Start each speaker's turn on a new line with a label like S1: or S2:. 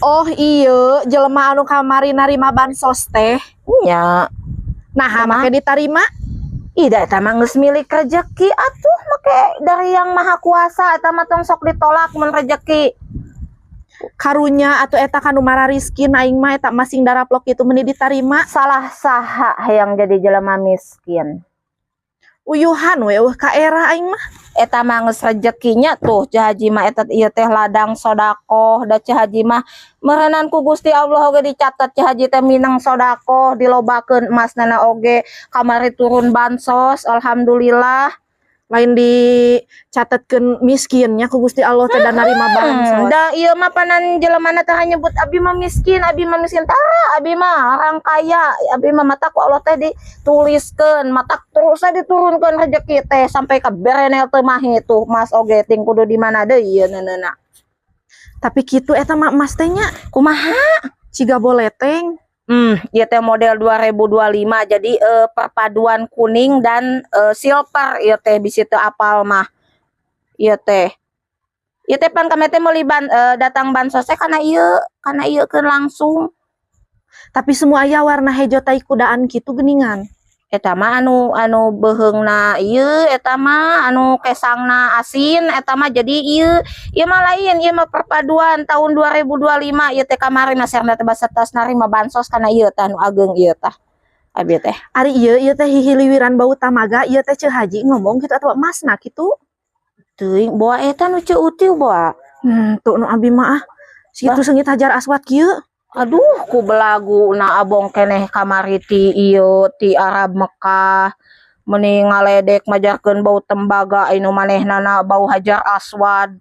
S1: Oh iya, jelema anu kamari narima bansos teh.
S2: Nya.
S1: Nah,
S2: Kumaha?
S1: make ditarima.
S2: Ih, da eta mah geus milik rezeki atuh, make dari Yang Maha Kuasa. Eta mah tong sok ditolak mun rezeki.
S1: Karunya atuh eta kanu marariskin, aing mah eta masing daraplok itu meni ditarima.
S2: Salah saha hayang jadi jelema miskin?
S1: Uyuhan we euweuh ka era aing mah.
S2: Eta mah geus rezekinya tuh, Ceu Haji mah. Eta ieu teh ladang sodakoh da Ceu Haji mah meureunan ku Gusti Allah oge dicatat Ceu Haji teh minang sodakoh, dilobakeun emasna oge, kamari turun bansos, alhamdulillah.
S1: Lain dicatetkeun miskinnya ku Gusti Allah teh dan narima bansos.
S2: Da ieu mah panan jelemana teh nyebut abi mah miskin, abi mah miskin. Tara, abi mah orang kaya, abi mah mata ku Allah teh dituliskeun, mata terus diturunkeun rezeki teh sampai ka berenel teu mahi tuh mas oge ting kudu di mana deui ieu neunena.
S1: Tapi kitu eta mah emas teh nya.
S2: Kumaha?
S1: Ciga boleteng.
S2: Ieu teh model 2025, jadi perpaduan kuning dan silver ieu teh, bisi teu apal mah. Ieu teh. Ieu teh pan kami teh meuli datang bansos teh kana ieu keun langsung.
S1: Tapi semua aya warna hejo tai kudaan kitu geuningan.
S2: Eta mah anu anu beuheungna ieu, eta mah anu kesangna asin eta mah. Jadi ieu ieu mah lain, ieu mah perpaduan tahun 2025 ieu teh. Kamari mah serna teh basa tas narima bansos kana ieu tah, nu ageng ieu tah. Abi teh.
S1: Ari ieu ieu teh hihiliwiran bau tamaga ieu teh, Ceu Haji ngomong kitu atawa emasna kitu?
S2: Teuing, boa eta nu Ceu Utiu boa.
S1: Tuh nu abi mah ah. Situ seungit hajar aswad kieu.
S2: Aduh, ku belagu na abong keneh kamari ti ieu ti Arab Mekah. Meni ngaledek majarkeun bau tembaga, anu manehnana bau hajar aswad.